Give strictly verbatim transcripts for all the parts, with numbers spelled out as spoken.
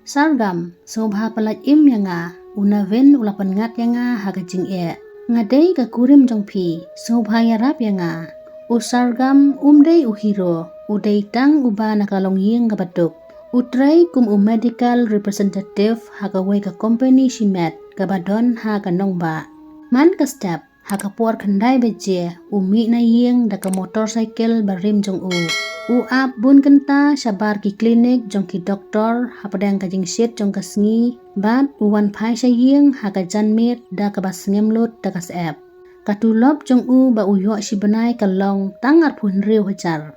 Sargam, sngewbha pyllait im ïa nga, u Navin u la pynngat ïa nga ha ka jingeh. Nga dei ka kurim jong phi, sngewbha ïarap ïa nga. U Sargam um dei u hero, u dei tang uba na ka longïing kaba duk. U trei kum u medical representative ha kawei ka company shimet kaba don ha ka nongbah. Man ka step, ha ka por khyndai baje, u mih na ïing da ka motorcycle barim jong u. U ap bun kynta shabar ki klinik jong ki doktor hapdeng ka jingshit jong ka sngi, bad u wan phai sha ïing ha ka janmiet da kaba sngem lut da ka syep. Ka tulop jong u ba u ïoh shi bnai ka long tang arphew hynriew hajar.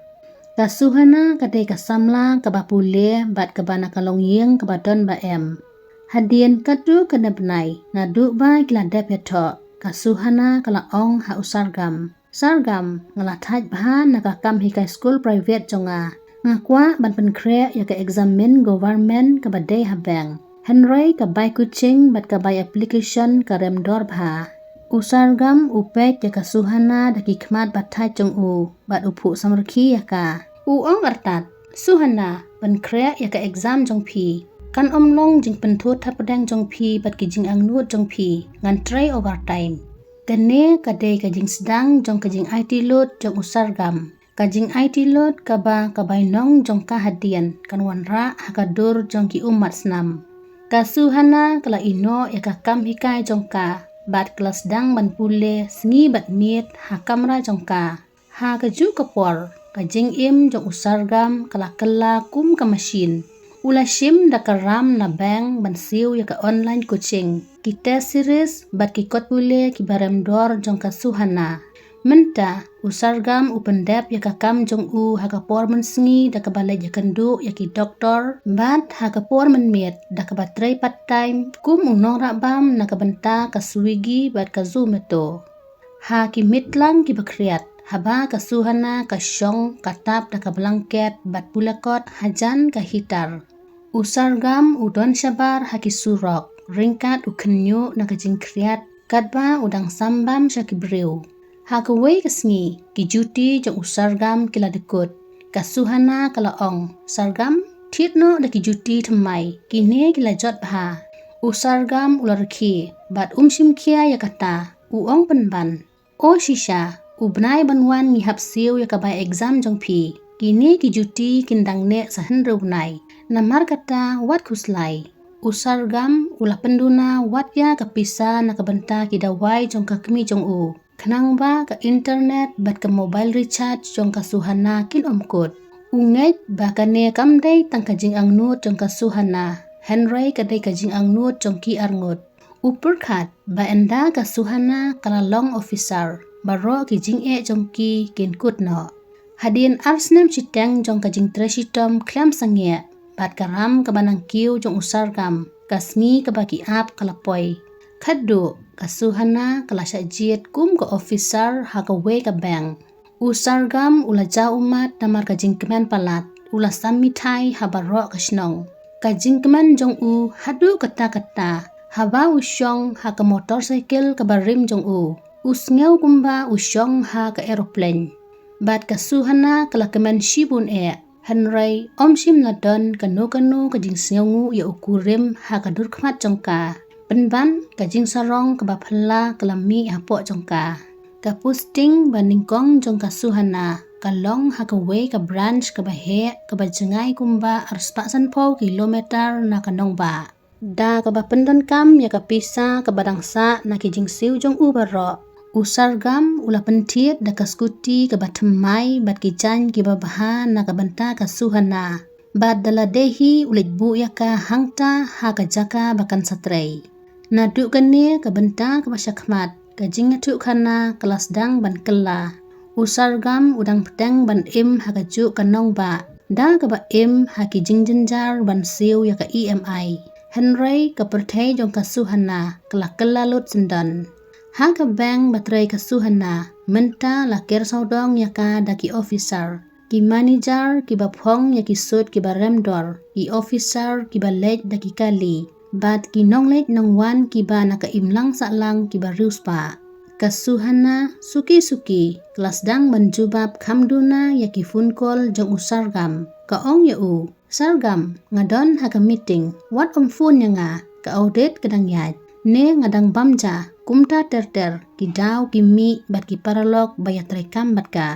Ka Suhana ka dei ka samla kaba pule bad kaba na ka longïing kaba don ba em. Hadien katto katne bnai, naduh ba ki la dep ïathoh, ka Suhana ka la ong ha u Sargam. Sargam, nga la thait bha na ka kam hikai skul private jong nga. Nga kwah ban pynkhreh ïa ka exam government kaba dei ha bank. Hynrei ka bai coaching bad ka bai application ka rem dor bha. U Sargam u peit ïa ka Suhana da ki khmat ba thait jong u, bad u phuh samrkhie ïa ka. U ong artat, Suhana, pynkhreh ïa ka exam jong phi. Kan ym long jingpynthut hapdeng jong phi bad ki jingangnud jong phi, ngan trei overtime. Kane ka dei ka jingsdang jong ka jingaiti lut jong u Sargam. Ka jingaiti lut kaba ka bainong jong ka hadien kan wanrah ha ka dur jong ki ummat snam. Ka Suhana ka la ïehnoh ïa ka kam hikai jong ka, bad ka la sdang ban pule sngi bad miet ha kamra jong ka. Ha kajuh ka por, ka jingim jong u Sargam ka la kylla kum ka mashin. U la shim da ka ram na bank ban siew ïa ka online coaching, ki test series bad ki kot pule kiba rem dor jong ka Suhana. Mynta, u Sargam u pyndep ïa ka kam jong u ha ka por mynsngi da kaba leit ïakynduh ïa ki doktor, bad ha ka por mynmiet da kaba trei part time kum u nongrah bam na ka bynta ka Swiggy bad ka Zomato. Ha ki miet lang kiba khriat, haba ka Suhana ka shong, ka tap da ka blanket bad pule kot hajan ka heater. U Sargam u don shabar ha ki surok, ryngkat u khynñiuh na ka jingkhriat, katba u dang sam bam sha ki briew. Ha kawei ka sngi, ki juti jong u Sargam ki la dkut. Ka Suhana ka la ong, Sargam, thied noh da ki juti thymmai, kine ki la jot bha. U Sargam u la rkhie, bad um shim khia ïa kata, u ong pynban. O shisha, u bnai ban wan ngi hap siew ïa ka bai exam jong phi. Kine ki juti kin dang neh sa hynriew bnai. Namar kata wat khuslai. U Sargam u la pynduna wat ïa ka pisa na ka bynta ki dawai jong ka kmie jong u. Khnang ba ka internet bad ka mobile recharge jong ka Suhana kin ym kut. U ngeit ba kane kam dei tang ka jingangnud jong ka Suhana, hynrei ka dei ka jingangnud jong ki arngut. U pyrkhat ba ynda ka Suhana ka la long officer, baroh ki jingeh jong ki kin kut noh. Hadien ar snem shiteng jong ka jingtrei shitom khlem sangeh, bad ka ram kaba nang kiew jong u Sargam, ka sngi kaba ki ap ka la poi. Khatduh, ka Suhana ka la shah jied kum ka officer ha kawei ka bank. U Sargam u la jaw ummat namar ka jingkmen palat, u la sam mithai ha baroh ka shnong. Ka jingkmen jong u haduh katta katta, haba u shong ha ka motorcycle kaba rim jong u. U sngew kumba u shong ha ka aeroplane. Bad ka Suhana ka la kmen shibun eh. Hynrei, ym shym la don kano kano ka jingsngewnguh ïa u kurim ha ka dur khmat jong ka. Pynban, ka jingsarong kaba phylla ka la mih hapoh jong ka. Ka posting ba nyngkong jong ka Suhana, ka long ha kawei ka branch kaba heh, kaba jngai kumba arspah sanphew kilometer na ka nongbah. Da kaba pyndonkam ïa ka pisa kaba dang sah na ki jingsiew jong u baroh. U Sargam u la pynthied da ka skuti kaba thymmai bad ki jaiñ kiba bha na ka bynta ka Suhana. Bad da lade hi u leit buh ïa ka hangta ha ka jaka ba kan sa trei. Naduh kane ka bynta kaba shakhmat, ka jingïathuhkhana ka la sdang ban kylla. U Sargam u dang bteng ban im ha kajuh ka nongbah. Da kaba im ha ki jingjynjar ban siew ïa ka E M I. Hynrei ka pyrthei jong ka Suhana, ka la kylla lut syndon. Ha ka bank ba trei ka Suhana, mynta la ker sawdong ïa ka da ki officer. Ki manager, kiba phong ïa ki suit kiba rem dor, ki officer, kiba leit da ki kali. Bad ki nongleit nongwan kiba na ka imlang sahlang kiba riewspah. Ka Suhana, suki suki, ka la sdang ban jubab kham duna ïa ki phone call jong u Sargam. Ka ong ïa u, Sargam, nga don ha ka meeting, wat ym phone ïa nga, ka audit ka dang ïaid. Ne nga dang bam ja, kumta ter ter, ki daw ki mih bad ki paralok ba ïatrei kam bad ka.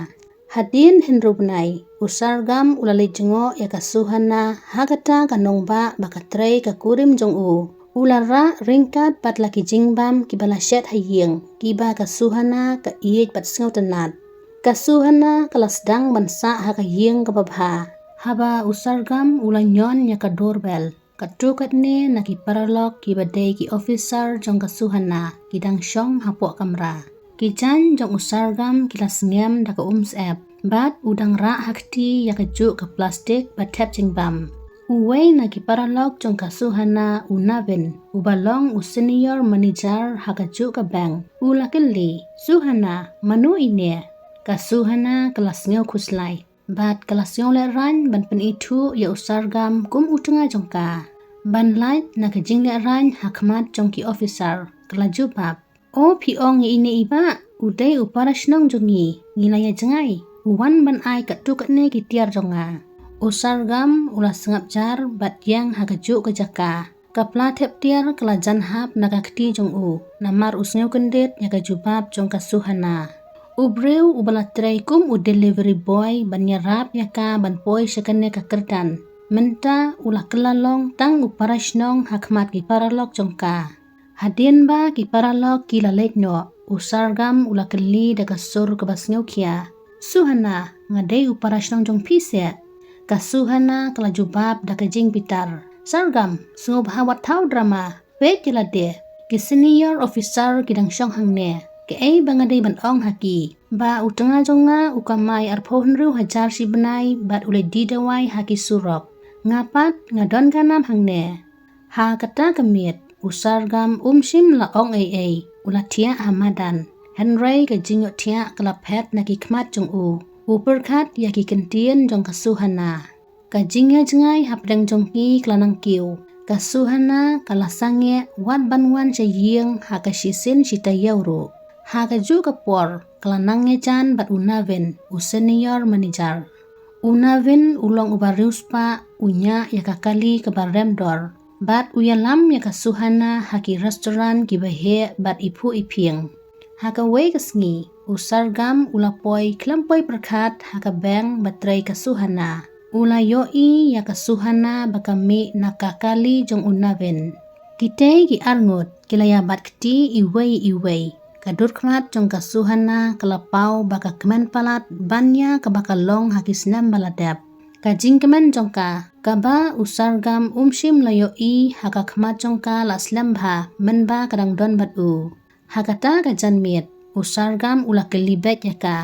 Hadien hynriew bnai, u Sargam u la leit jngoh ïa ka Suhana ha kata ka nongbah ba ka trei ka kurim jong u. U la rah ryngkat bad la ki jingbam kiba la shet ha ïing, kiba ka Suhana ka ïeit bad sngewtynnat. Ka Suhana ka la sdang ban sah ha ka ïing kaba bha. Haba u Sargam u la ñion ïa ka doorbell, katto katne na ki paralok kiba dei ki officer jong ka Suhana ki dang shong hapoh kamra. Ki jaiñ jong u Sargam ki la sngem da ka umsyep bad u dang rah ha kti ïa kajuh ka plastik ba thep jingbam. Uwei na ki paralok jong ka Suhana, u Navin, uba long u senior manager ha kajuh ka bank, u la kylli, "Suhana, mano ine?" Ka Suhana ka la sngew khuslai bad ka la sngew lehraiñ ban pynithuh ïa u Sargam kum u tnga jong ka. Ban lait na ka jinglehraiñ ha khmat jong ki officer, ka la jubab, "O, phi ong ïa ine i bah, u dei u parashnong jong ngi, ngi la ïa jngai, u wan ban ai katto katne ki tiar jong nga." U Sargam u la sngap jar bad ïeng ha kajuh ka jaka. Ka pla thep tiar ka la jan hap na ka kti jong u, namar u sngew kyndit ïa ka jubab jong ka Suhana. U briew uba la trei kum u delivery boy ban ïarap ïa ka ban poi sha kane ka kyrdan, mynta u la kylla long tang u parashnong ha khmat ki paralok jong ka. Hadien ba ki paralok ki la leit noh, u Sargam u la kylli da ka sur kaba sngewkhia, "Suhana, nga dei u parashnong jong phi seh?" Ka Suhana ka la jubab da ka jingbitar, "Sargam, sngewbha wat thaw drama, peit ïa lade, ki senior officer ki dang shong hangne. Kaei ba nga dei ban ong ha ki, ba u tnga jong nga u kamai arphew hynriew hajar shi bnai bad u leit die dawai ha ki surok. Nga pat nga don ka nam hangne." Ha kata ka miet, u Sargam um shym la ong ei ei, u la thiah ha madan. Hynrei ka jingïohthiah ka la phet na ki khmat jong u. U pyrkhat ïa ki kyntien jong ka Suhana. Ka jingïajngai hapdeng jong ki ka la nang kiew. Ka Suhana ka la sangeh wat ban wan sha ïing ha ka shisien shi taïew ruh. Ha kajuh ka por ka la nang ïajan bad u Navin, u senior manager. U Navin u long uba riewspah, u ñiah ïa ka kali kaba rem dor. Bad u ïalam ïa ka Suhana ha ki restaurant kiba heh bad iphuh iphieng. Ha kawei ka sngi, u Sargam u la poi khlem poi pyrkhat ha ka bank ba trei ka Suhana. U la ïohi ïa ka Suhana ba ka mih na ka kali jong u Navin. Kitei ki arngut ki la ïa bat kti iwei iwei. Ka dur khmat jong ka Suhana ka la paw ba ka kmen palat ban ïa kaba ka long ha ki snem ba la dep. Ka jingkmen jong ka, kaba u Sargam um shym la ïohi ha ka khmat jong ka la slem bha mynba ka dang don bad u. Ha kata ka janmiet, u Sargam u la kylli beit ïa ka.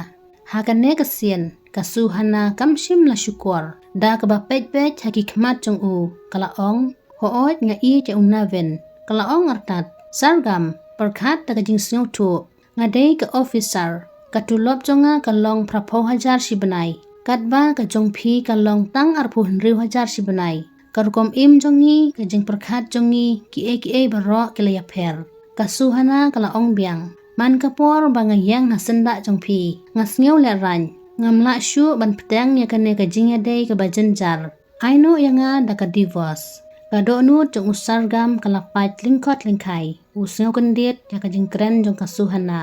Ha kane ka sien, ka Suhana kam shym la shukor. Da kaba peit beit ha ki khmat jong u, ka la ong, "Hooid, nga ïeit ïa u Navin." Ka la ong artat, "Sargam, pyrkhat da ka jingsngewthuh. Nga dei ka officer. Ka tulop jong nga ka long phraphew hajar shi bnai. Katba ka jong phi ka long tang arphew hynriew hajar shi bnai. Ka rukom im jong ngi, ka jingpyrkhat jong ngi, kiei kiei baroh ki la ïapher." Ka Suhana ka la ong biang, "Man ka por ba nga ïeng na syndah jong phi, nga sngew lehraiñ. Ngam lah shuh ban bteng ïa kane ka jingïadei kaba jynjar. Ai noh ïa nga da ka divorce." Ka dohnud jong u Sargam ka la pait lyngkhot lyngkhai. U sngew kyndit ïa ka jingkren jong ka Suhana.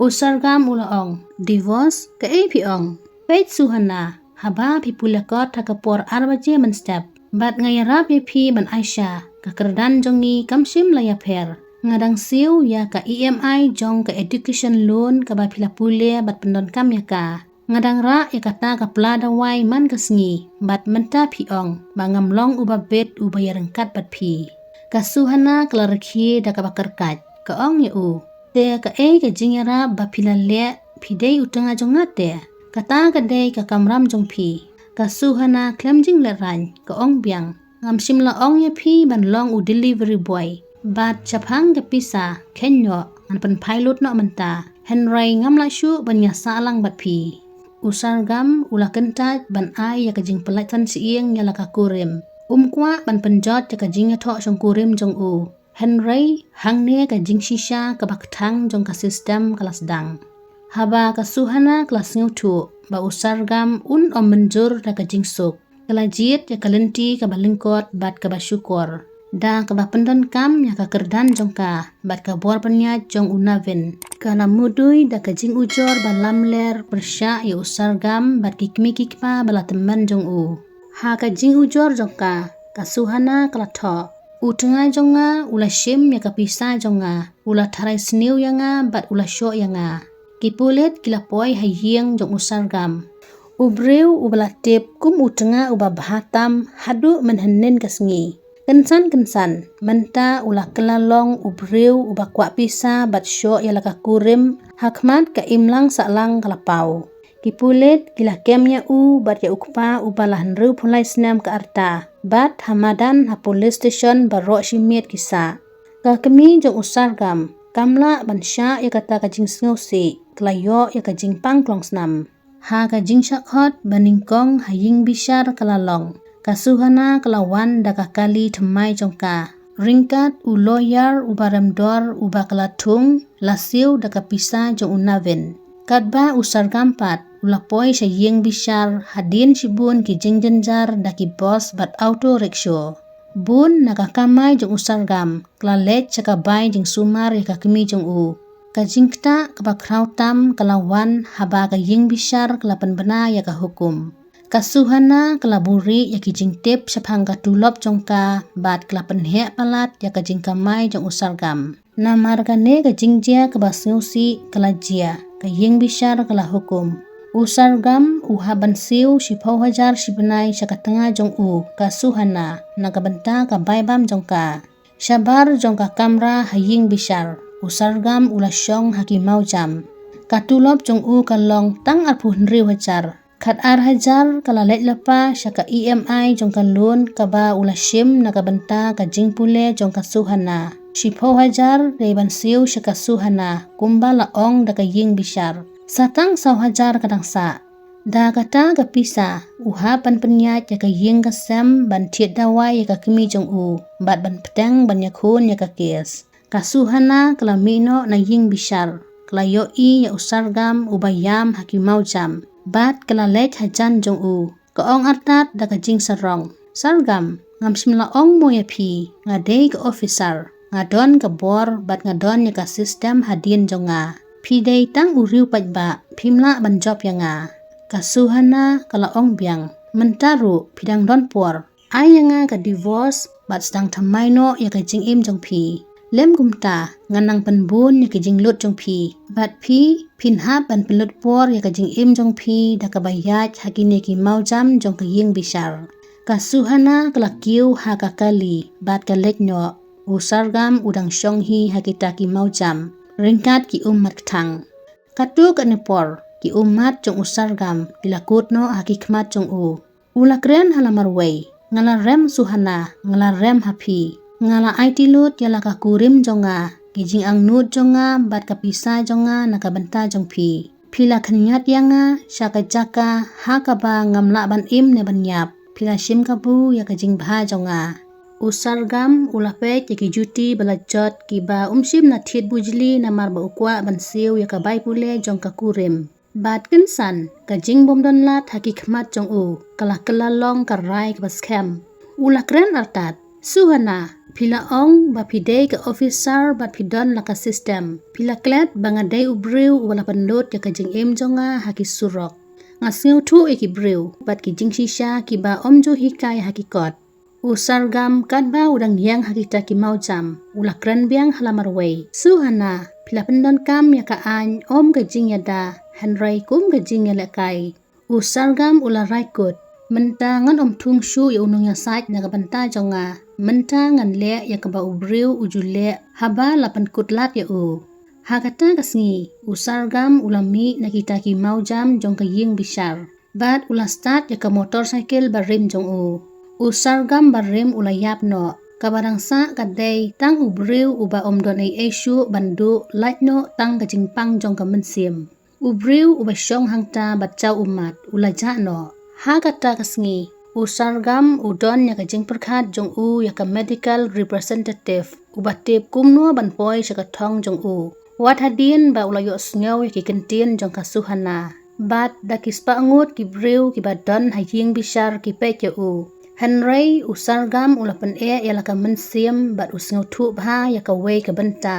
U Sargam u la ong, "Divorce? Kaei phi ong? Peit Suhana, haba phi pule kot ha ka por ar baje mynstep. Bad nga ïarap ïa phi ban ai sha, ka kyrdan jong ngi kam shym la ïapher. Nga dang siew ïa ka E M I jong ka education loan kaba phi la pule bad pyndonkam ïa ka. Nga dang rah ïa kata ka pla dawai man ka sngi, bad mynta phi ong ba ngam long uba bit uba ïaryngkat bad phi." Ka Suhana ka la rkhie da kaba kyrkhat. Ka ong ïa u, "Te kaei ka jingïarap ba phi la leh, phi dei u tnga jong nga te? Kata ka dei ka kamram jong phi." Ka Suhana khlem jinglehraiñ, ka ong biang, "Ngam shym la ong ïa phi ban long u delivery boy. Bad shaphang ka pisa, kheiñ noh, ngan pynphai lut noh mynta. Hynrei ngam lah shuh ban ïasah lang bad phi." U Sargam u la kyntait ban ai ïa ka jingpyllait san shyieng ïa la ka kurim. Um kwah ban pynjot ïa ka jingïathoh shongkurim jong u. Hynrei hangne ka jingshisha kaba kthang jong ka system ka la sdang. Haba ka Suhana ka la sngewthuh ba u Sargam un ym mynjur da ka jingsuk, Ka la jied ïa ka lynti kaba lyngkot bad kaba shukor da kaba pyndonkam ïa ka kyrdan jong ka bad ka bor pynïaid jong u Navin. Ka la mudui da ka jingujor ba lamler pyrshah ïa u Sargam bad ki kmie ki kpa ba la tymmen jong u. Ha ka jingujor jong ka, ka Suhana ka la thoh, "U tnga jong nga u la shim ïa ka pisa jong nga, u la tharai sniew ïa nga bad u la shoh ïa nga." Ki pulit ki la poi ha ïing jong u Sargam, u briew uba la tip kum u tnga uba bha tam haduh mynhynnin ka sngi. Kynsan kynsan mynta u la kylla long u briew uba kwah pisa bad shoh ïa la ka kurim ha khmat ka imlang sahlang ka la paw. Ki pulit ki la kem ïa u bad ïa u kpa uba la hynriewphew lai snem ka rta bad ha madan ha police station baroh shi miet ki sah. Ka kmie jong u Sargam kam lah ban shah ïa kata ka jingsngewsih, ka la ïoh ïa ka jingpang klongsnam. Ha ka jingshah khot ba nyngkong ha ïing bishar ka la long, ka Suhana ka la wan da ka kali thymmai jong ka, ryngkat u lawyer uba rem dor uba ka la thung la siew da ka pisa jong u Navin. Katba u Sargam pat u la poi sha ïing bishar hadien shibun ki jingjynjar da ki bus bad auto rickshaw. Bun na ka kamai jong u Sargam ka la leit sha ka bai jingsumar ïa ka kmie jong u. Ka jingktah kaba khraw tam ka la wan haba ka ïing bishar ka la pynbna ïa ka hukum. Ka Suhana ka la buhrieh ïa ki jingtip shaphang ka tulop jong ka bad ka la pynheh palat ïa ka jingkamai jong u Sargam. Namar kane ka jingjia kaba sngewsih ka la jia, ka ïing bishar ka la hukum. U Sargam u hap ban siew shiphew hajar shi bnai sha ka tnga jong u, ka Suhana, na ka bynta ka bai bam jong ka. Shabar jong ka kamra ha ïing bishar, u Sargam u la shong ha ki mawjam. Ka tulop jong u ka long tang arphew hynriew hajar. Khat ar hajar ka la leit lypa sha ka E M I jong ka loan kaba u la shim na ka bynta ka jingpule jong ka Suhana. Shiphew hajar dei ban siew sha ka Suhana kumba la ong da ka ïing bishar. Sa tang saw hajar ka dang sah. Da kata ka pisa u hap ban pynïaid ïa ka ïing ka sem ban thied dawai ïa ka kmie jong u bad ban bteng ban ïakhun ïa ka kes. Ka Suhana ka la mih noh na ïing bishar, ka la ïohi ïa u Sargam uba ïam ha ki mawjam bad ka la leit hajan jong u. Ka ong artat da ka jingsarong, "Sargam, ngam shym la ong mo ïa phi nga dei ka officer, nga don ka bor bad nga don ïa ka system hadien jong nga. Phi dei tang u riew paidbah, phim lah ban jop ïa nga." Ka Suhana ka la ong biang, "Mynta ruh phi dang don por. Ai ïa nga ka divorce bad sdang thymmai noh ïa ka jingim jong phi. Lem kumta ngan nang pynbun ïa ka jinglut jong phi bad phi phin hap ban pynlut por ïa ka jingim jong phi da kaba ïaid ha kine ki mawjam jong ka ïing bishar." Ka Suhana ka la kiew ha ka kali bad ka leit noh. U Sargam u dang shong hi ha kita ki mawjam ryngkat ki ummat kthang. Katto katne por ki ummat jong u Sargam ki la kut noh ha ki khmat jong u. U la kren ha la marwei, "Nga la rem Suhana, nga la rem ha phi. Nga la aiti lut ïa la ka kurim jong nga, ki jingangnud jong nga bad ka pisa jong nga na ka bynta jong phi. Phi la khynñiat ïa nga sha ka jaka ha kaba ngam lah ban im ne ban ïap. Phi la shim kabu ïa ka jingbha jong nga." U Sargam u la peit ïa ki juti ba la jot kiba um shym la thied bujli namar ba u kwah ban siew ïa ka bai pule jong ka kurim. Bad kynsan ka jingbymdon lad ha ki khmat jong u ka la kylla long ka rai kaba skhem. U la kren artat, "Suhana, phi la ong ba phi dei ka officer bad phi don la ka system. Phi la klet ba nga dei u briew uba la pynlut ïa ka jingim jong nga ha ki surok. Nga sngewthuh ïa ki briew bad ki jingshisha kiba ym ju hikai ha ki kot." U Sargam katba u dang ïeng ha kita ki mawjam u la kren biang ha la marwei, "Suhana, phi la pyndonkam ïa ka aiñ ym ka jingïada hynrei kum ka jingïalehkai." U Sargam u la rai kut, "Mynta ngan ym thung shuh ïa u nongïasaid na ka bynta jong nga. Mynta ngan leh ïa kaba u briew u ju leh haba la pynkut lad ïa u." Ha kata ka sngi u Sargam u la mih na kita ki mawjam jong ka ïing bishar bad u la start ïa ka motorcycle barim jong u. U Sargam barim u la ïap noh. Kaba dang sah ka dei tang u briew uba ym don ei ei shuh ban duh, lait noh tang ka jingpang jong ka mynsiem. U briew uba shong hangta bad jaw ummat u la jah noh. Ha kata ka sngi u Sargam u don ïa ka jingpyrkhat jong u ïa ka medical representative uba tip kumno ban poi sha ka thong jong u. Wat hadien ba u la ïohsngew ïa ki kyntien jong ka Suhana, Bad da ki spah ngut ki briew kiba don ha ïing bishar ki peit ïa u. Hynrei u Sargam u la pyneh ïa la ka mynsiem bad u sngewthuh bha ïa kawei ka bynta.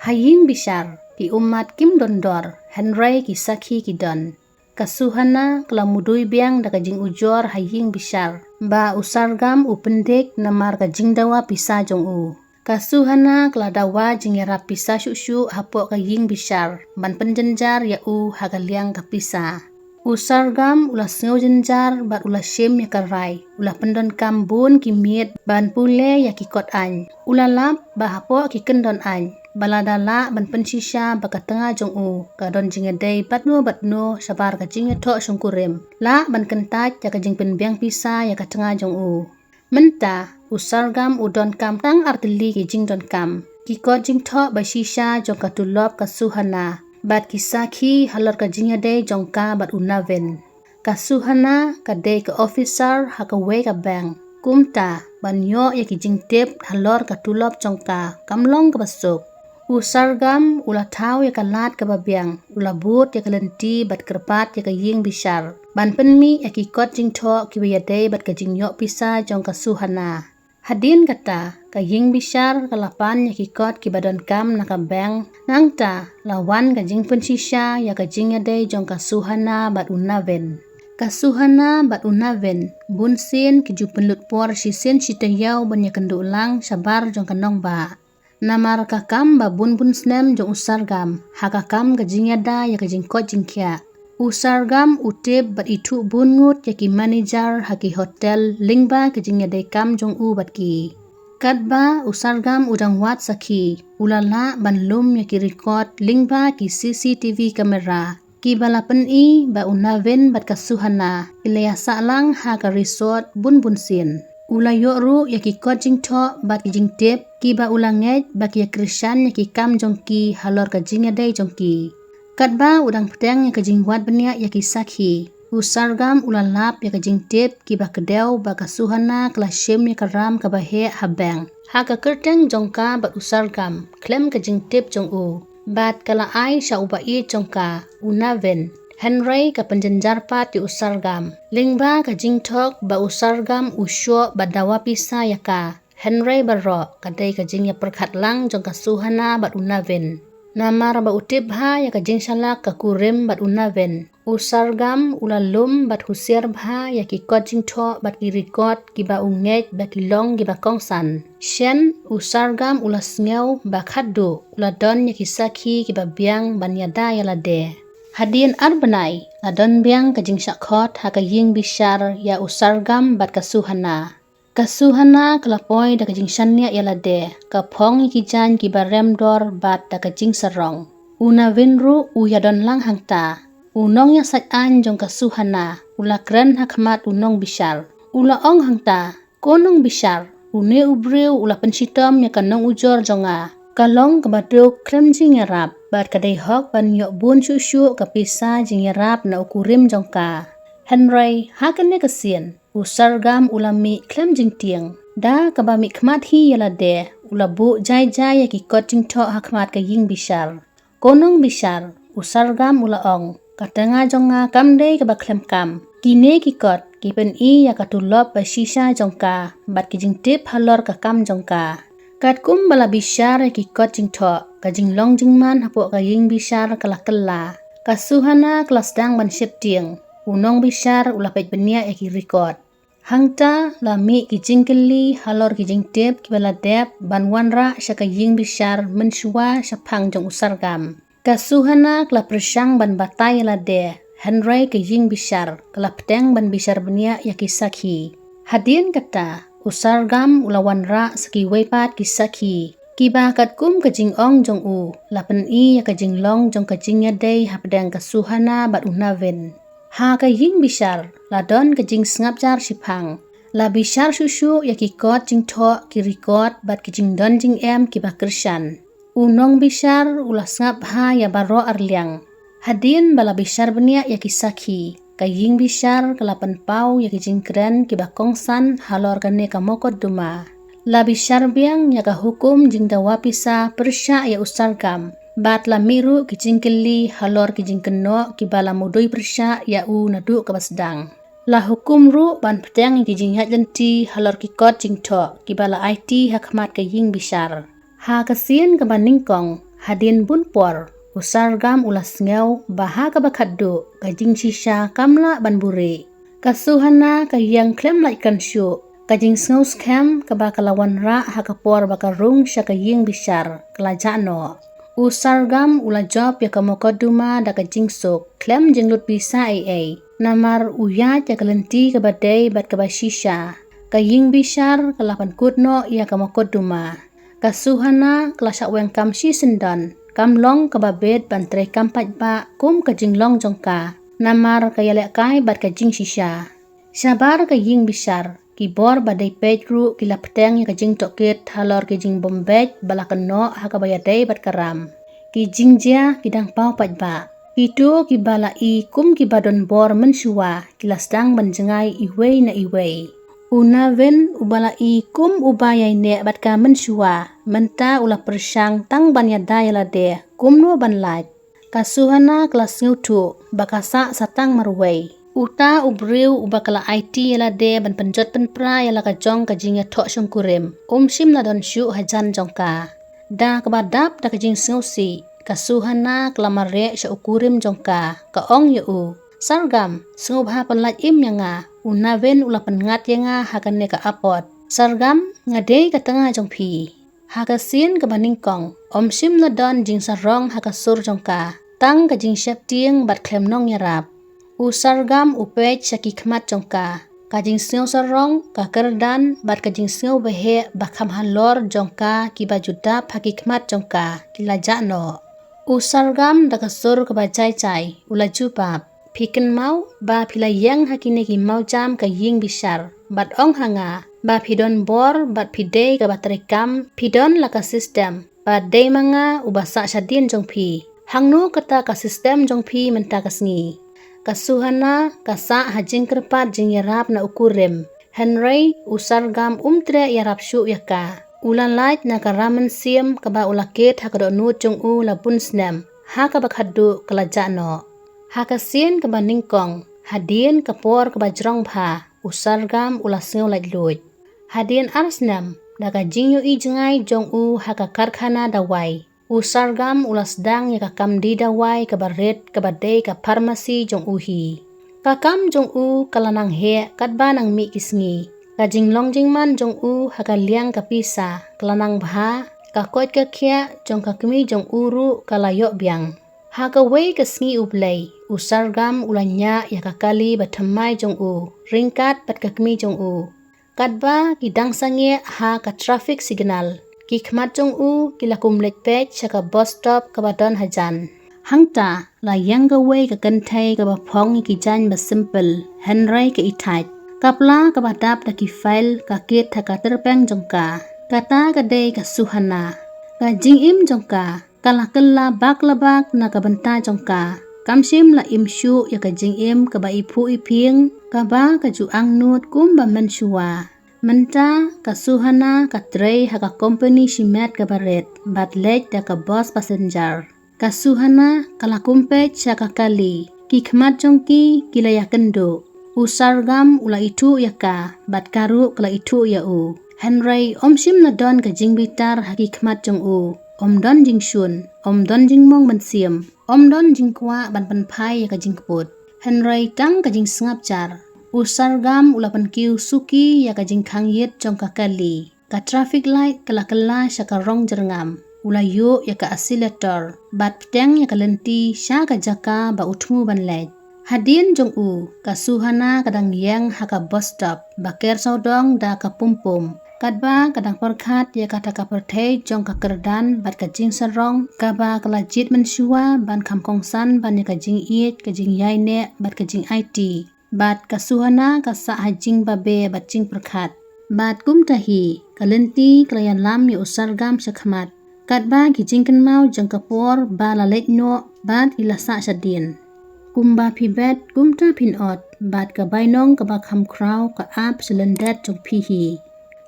Ha ïing bishar, ki ummat kim don dor, hynrei ki sakhi ki don. Ka Suhana ka la mudui biang da ka jingujor ha ïing bishar, ba u Sargam u pyndik namar ka jingdawa pisa jong u. Ka Suhana ka la dawa jingïarap pisa shuh shuh hapoh ka ïing bishar, ban pynjynjar ïa u ha ka liang ka pisa. U Sargam u la sngew jynjar bad u la shim ïa ka rai, u la pyndonkam bun ki miet ban pule ïa ki kot aiñ. U la lap ba hapoh ki kyndon aiñ, ba lada lah ban pynshisha ba ka tnga jong u ka don jingïadei bad no bad no shabar ka jingïathoh shongkurim, lah ban kyntait ïa ka jingpynbiang pisa ïa ka tnga jong u. Mynta, u Sargam u donkam tang artylli ki jingdonkam. Ki kot jingthoh ba shisha jong ka tulop ka Suhana, bad ki sakhi halor ka jingïadei jong ka bad u Navin. Ka Suhana ka dei ka officer ha kawei ka bank. Kumta, ban ïoh ïa ki jingtip halor ka tulop jong ka kam long kaba suk. U Sargam u la thaw ïa ka lad kaba biang, u la bud ïa ka lynti bad kyrpad ïa ka ïing bishar ban pynmih ïa ki kot jingthoh kiba ïadei bad ka jingïoh pisa jong ka Suhana. Hadien kata, ka ïing bishar ka la pan ïa ki kot kiba donkam na ka bank, nangta la wan ka jingpynshisha ïa ka jingïadei jong ka Suhana bad u Navin. Ka Suhana bad u Navin, bunsien ki ju pynlut por shisien shi taïew ban ïakynduh lang shabar jong ka nongbah. Namar ka kam ba bun bun snem jong u Sargam ha ka kam ka jingïada ïa ka jingkoit jingkhiah. U Sargam u tip bad ithuh bun ngut ïa ki manager ha ki hotel lyngba ka jingïadei kam jong u bad ki. Katba u Sargam u dang wad sakhi, u la lah ban lum ïa ki record lyngba ki C C T V camera. Kiba la pyni ba u Navin bad ka Suhana ki la ïasah lang ha ka resort bun bun sien. U la ïoh ruh ïa ki kot jingthoh bad ki jingtip kiba u la ngeit ba ki ïakyrshan ïa ki kam jong ki halor ka jingïadei jong ki. Katba u dang pteng ïa ka jingwad bniah ïa ki sakhi, u Sargam u la lap ïa ka jingtip kiba kdew ba ka Suhana ka la shim ïa ka ram kaba heh ha bank. Ha ka kyrteng jong ka bad u Sargam, khlem ka jingtip jong u. Bad ka la ai sha u ba ïeit jong ka, u Navin. Hynrei ka pynjynjar pat ïa u Sargam. Lyngba ka jingthok ba u Sargam u shoh bad dawa pisa ïa ka. Hynrei baroh ka dei ka jingïapyrkhat lang jong ka Suhana bad u Navin. Namar ba u tip bha ïa ka jingshalak ka kurim bad u Navin. U Sargam u la lum bad husiar bha ïa ki kot jingthoh bad ki record kiba u ngeit ba ki long kiba kongsan. Shen u Sargam u la sngew ba khatduh u la don ïa ki sakhi kiba biang ban ïada ïa lade. Hadien ar bnai la don biang ka jingshah khot ha ka ïing bishar ïa u Sargam bad ka Suhana. Ka Suhana ka la poi da ka jingshaniah ïa lade, ka phong ïa ki jaiñ kiba rem dor bad da ka jingsarong. U Navin ruh u ïadon lang hangta. U nongïasaid aiñ jong ka Suhana u la kren ha khmat u nongbishar. U la ong hangta, "Ko nongbishar, une u briew u la pynshitom ïa ka nongujor jong nga. Ka long kaba duk khlem jingïarap bad ka dei hok ban ïoh bun shuh shuh ka pisa jingïarap na u kurim jong ka." Hynrei ha kane ka sien, u Sargam u la mih khlem jingtieng. Da kaba mih khmat hi ïa lade, u la buh jai jai ïa ki kot jingthoh ha khmat ka ïing bishar. "Ko nongbishar," u Sargam u la ong, "ka tnga jong nga kam dei kaba khlem kam. Kine ki kot ki pyni ïa ka tulop ba shisha jong ka bad ki jingtip halor ka kam jong ka." Katkum ba la bishar ïa ki kot jingthoh, ka jinglong jingman hapoh ka ïing bishar ka la kylla. Ka Suhana ka la sdang ban sheptieng. U nongbishar u la peit bniah ïa ki record. Hangta la mih ki jingkylli halor ki jingtip kiba la dep ban wanrah sha ka ïing bishar mynshuwa shaphang jong u Sargam. Ka Suhana ka la pyrshang ban batai ïa lade, hynrei ka ïing bishar ka la pteng ban bishar bniah ïa ki sakhi. Hadien kata, u Sargam u la wanrah sa kiwei pat ki sakhi, kiba katkum ka jingong jong u la pyni ïa ka jinglong jong ka jingïadei hapdeng ka Suhana bad u Navin. Ha ka ïing bishar la don ka jingsngap jar shiphang. La bishar shuh shuh ïa ki kot jingthoh, ki record bad ki jingdon jingem kiba kyrshan. U nongbishar u la sngap bha ïa baroh arliang. Hadien ba la bishar bniah ïa ki sakhi, ka ïing bishar ka la pynpaw ïa ki jingkren kiba kongsan halor kane ka mokotduma. La bishar biang ïa ka hukum jingdawa pisa pyrshah ïa u Sargam. Bad la mih ruh ki jingkylli halor ki jingkynnoh kiba la mudui pyrshah ïa u naduh kaba sdang. La hukum ruh ban pdiang ïa ki jingïaid lynti halor ki kot jingthoh kiba la aiti ha khmat ka ïing bishar. Ha ka sien kaba nyngkong, hadien bun por, u Sargam u la sngew ba ha kaba khatduh ka jingshisha kam lah ban buhrieh. Ka Suhana ka ïeng khlem lait kren shuh, ka jingsngew skhem kaba ka la wanrah ha ka por ba ka rung sha ka ïing bishar ka la jah noh. U Sargam u la jop ïa ka mokotduma da ka jingsuk khlem jinglut pisa ei ei, namar u ïaid ïa ka lynti kaba dei bad kaba shisha. Ka ïing bishar ka la pynkut noh ïa ka mokotduma. Ka Suhana ka la shah weng kam shisyndon, kam long kaba bit ban treikam paidbah kum ka jinglong jong ka, namar ka ïalehkai bad ka jingshisha. Shabar ka ïing bishar, ki bor ba dei peit ruh ki la pdiang ïa ka jingtohkit halor ki jingbym beit ba la kynnoh ha kaba ïadei bad ka ram. Ki jingjia ki dang paw paidbah. Kito kiba la i kum kiba don bor mynshuwa ki la sdang ban jngai iwei na iwei. U Navin uba la i kum uba ïaineh bad ka mynshuwa, mynta u la pyrshang tang ban ïada ïa lade kumno ban lait. Ka Suhana ka la sngewthuh ba ka sah sa tang marwei. Uta u briew uba ka la aiti ïa lade ban pynjot pynpra ïa la ka jong ka jingïathoh shongkurim um shym la don shuh hajan jong ka. Da kaba dap da ka jingsngewsih, ka Suhana ka la mareh sha u kurim jong ka, ka ong ïa u, "Sargam, sngewbha pynlait im ïa nga, u Navin u la pynngat ïa nga ha kane ka apot." "Sargam, nga dei ka tnga jong phi." Ha ka sien kaba nyngkong, um shym la don jingsarong ha ka sur jong ka, tang ka jingsheptieng bad khlem nongïarap. U Sargam u peit sha ki khmat jong ka. Ka jingsngew sarong, ka kyrdan, bad ka jingsngew baheh ba kham halor jong ka kiba ju dap ha ki khmat jong ka ki la jah noh. U Sargam da ka sur kaba jai jai u la jubab, "Phi kynmaw ba phi la ïeng ha kine ki mawjam ka ïing bishar bad ong ha nga ba phi don bor bad phi dei kaba treikam, phi don la ka system, ba dei ma nga uba sah shadien jong phi. Hangno kata ka system jong phi mynta ka sngi?" Ka Suhana ka sah ha jingkyrpad jingïarap na u kurim. Hynrei u Sargam um treh ïarap shuh ïa ka. U la lait na ka ram mynsiem kaba u la kit ha ka dohnud jong u la bun snem, ha kaba khatduh ka la jah noh. Ha ka sien kaba nyngkong, hadien ka por kaba jrong bha, u Sargam u la sngew laitluid. Hadien ar snem, da ka jingïohi jngai jong u ha ka karkhana dawai, u Sargam u la sdang ïa ka kam die dawai kaba rit kaba dei ka pharmacy jong u hi. Ka kam jong u ka la nang heh katba nang mih ki sngi. Ka jinglong jingman jong u ha ka liang ka pisa ka la nang bha, ka koit ka khiah jong ka kmie jong u ruh ka la ïoh biang. Ha kawei ka sngi U Blei, u Sargam u la ñiah ïa ka kali bathymmai jong u ryngkat bad ka kmie jong u. Katba ki dang sangeh ha ka traffic signal, ki khmat jong u ki la kum leit peit sha ka bus stop kaba don hajan. Hangta la ïeng kawei ka kynthei kaba phong ïa ki jaiñ ba simple, hynrei ka ithait. Ka pla kaba dap da ki file ka kit ha ka tyrpeng jong ka. Kata ka dei ka Suhana. Ka jingim jong ka ka la kylla bak la bak na ka bynta jong ka. Kam shym la im shuh ïa ka jingim kaba iphuh iphieng, kaba ka ju angnud kumba mynshuwa. Mynta ka Suhana ka trei ha ka kompani shimet kaba rit bad leit da ka bus passenger. Ka Suhana ka la kum peit sha ka kali. Ki khmat jong ki ki la ïakynduh. U Sargam u la ithuh ïa ka bad ka ruh ka la ithuh ïa u. Hynrei um shym la don ka jingbitar ha ki khmat jong u. Um don jingshun, um don jingmong mynsiem, um don jingkwah ban pynphai ïa ka jingkput. Hynrei tang ka jingsngap jar. U Sargam u la pynkiew suki ïa ka jingkhang ïit jong ka kali. Ka traffic light ka la kylla sha ka rong jyrngam. U la ïuh ïa ka accelerator bad pdiang ïa ka lynti sha ka jaka ba u thmu ban leit. Hadien jong u, ka Suhana ka dang ïeng ha ka bus stop ba ker sawdong da ka pumpum. Katba ka dang pyrkhat ïa kata ka pyrthei jong ka kyrdan bad ka jingsarong kaba ka la jied mynshuwa ban kham kongsan ban ïa ka jingïeit, ka jingïaineh bad ka jingaiti. Bad ka Suhana ka sah ha jingbabe bad jingpyrkhat. Bad kumta hi, ka lynti ka la ïalam ïa u Sargam shakhmat. Katba ki jingkynmaw jong ka por ba la leit noh bad ki la sah shadien. Kumba phi bet kumta phin ot bad ka bainong kaba kham khraw ka ap sha lyndet jong phi hi.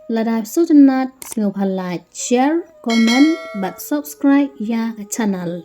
Lada sngewtynnat sngewbha like, share, comment bad subscribe ïa ka channel.